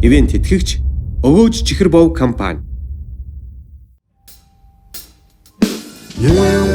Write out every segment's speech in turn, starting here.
Ивент тэтгэгч Өгөөж Чихэр бов компани. Yeah.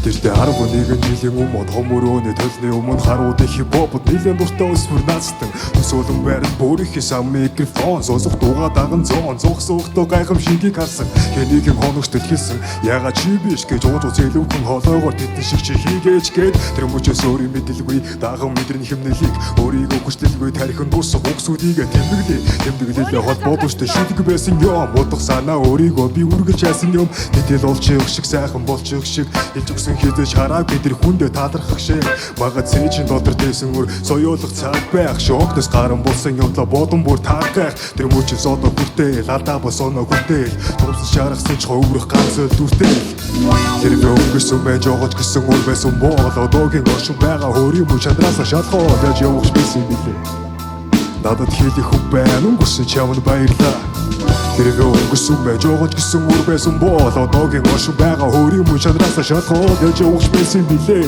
Тэртээ 11 жилийн өмнө том өрөөний толны өмнө харуудын хипхопод нэлээд дуртай өсвөр наастан төсөөлөн байранд бүрийнхээ сам микрофон сонсох дууга даган зоон зогсохдоо гайхамшигийг харсан хэнийг юм хоногт хэлсэн яга чи биш гэж ууж үзэлвхэн хоолоогоор тэдэн шиг чи хийгээч гээд тэр мөчөөс өөрийн мэдэлгүй даган мэдрэн химнэлийг өөрийгөө хүчлэлгүй тархин дурсах үгсүүдийг тэмдэглээ тэмдэглэлээ холбоодгүй шүлэг байсан юм бодох санаа өөрийгөө би үргэлж хайсан юм тэтэл олчих шиг сайхан болчих шиг хэлж өгсөн хизээж хараагүй тэр хүндээ талархах шиг магад цээжин дотор дээсэн үр соёолох цаг байх шокноос гарan болсон юмлаа бодон бүр тааргах тэр мөчөөс одоо хүртэл алдаа бас оноо хүртэл томсон шаргасан ч ховрох ганц л дүртэл тэр би өнгөрсөн байж огож гисэн үр байсан бол одоогийн оршин байгаа өөрийн мөн чадраасаа шалгоод яаж явах байсан билээ. Надад хэлэх хүн байна өнгөрсөн чамд баярлаа. Тэргээ өнгөрсөн байж огож гисэн үр байсан бол одоогийн оршин байгаа өөрийн мөн чадраасаа шалгоод яаж явах байсан билээ.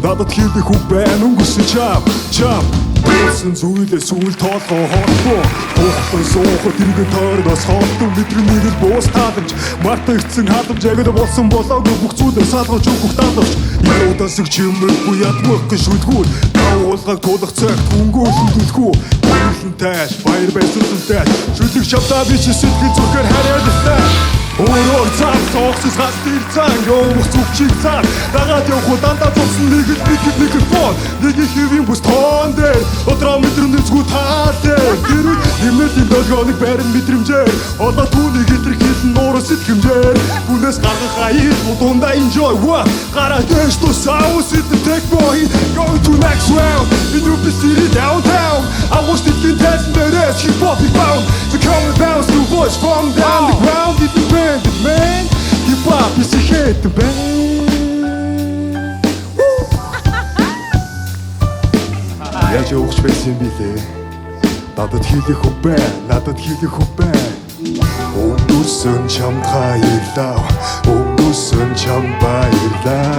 Надад хэлэх үг байна өнгөрсөн чам чам. Болсон зүйлээ сүүл тоолгоо холбоо. Тухлан суухад тэрэг тойрноос холдон мэдрэмийг л буус тааламж. Марта ирсэн халамж яг л болсон болоогүй бүх зүйлээ салгаж өгөх даалгавч. Яруудаас чимээгүй ядмахгүй шүлгүүр. Давуулгаг тулах цагт хөнгөөлөн түлхүү. Баярлан тааш баяр байсан тааш. Шүлэг шавдаа би чи сэтгэл зүрхээр харьяалтай. Өөрөөр цаа соогсос гас тэр цаа явах зүгчийг цаа дагаад явах дандаа зогсон нэг л нэг микрофон нэг хэвийн бүс тоон дээр өдрөө мэдрэмжгүй таал дээр тэр үед нэмэлтийн долгионыг барин мэдрэмжээр одоо түүнийг илэрхийлэн нуурас сэтгэмжээр хүнээс гаргах аял будундаа enjoy what гараа дэш ту саус it the tech boy going to next round in your city downtown агууш дэлхийн тайзан дээрээс хип хопыг bound the coming bounce new voice from down the ground it the band man hip hop is a hit the band. Яаж явах байсан билээ. Надад хэлэх хүн байна, надад хэлэх хүн байна. Өнгөрсөн чамд баярлаа. Өнгөрсөн чамд баярлаа.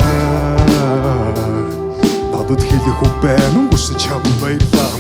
Надад хэлэх хүн байна, өнгөрсөн чамд баярлаа.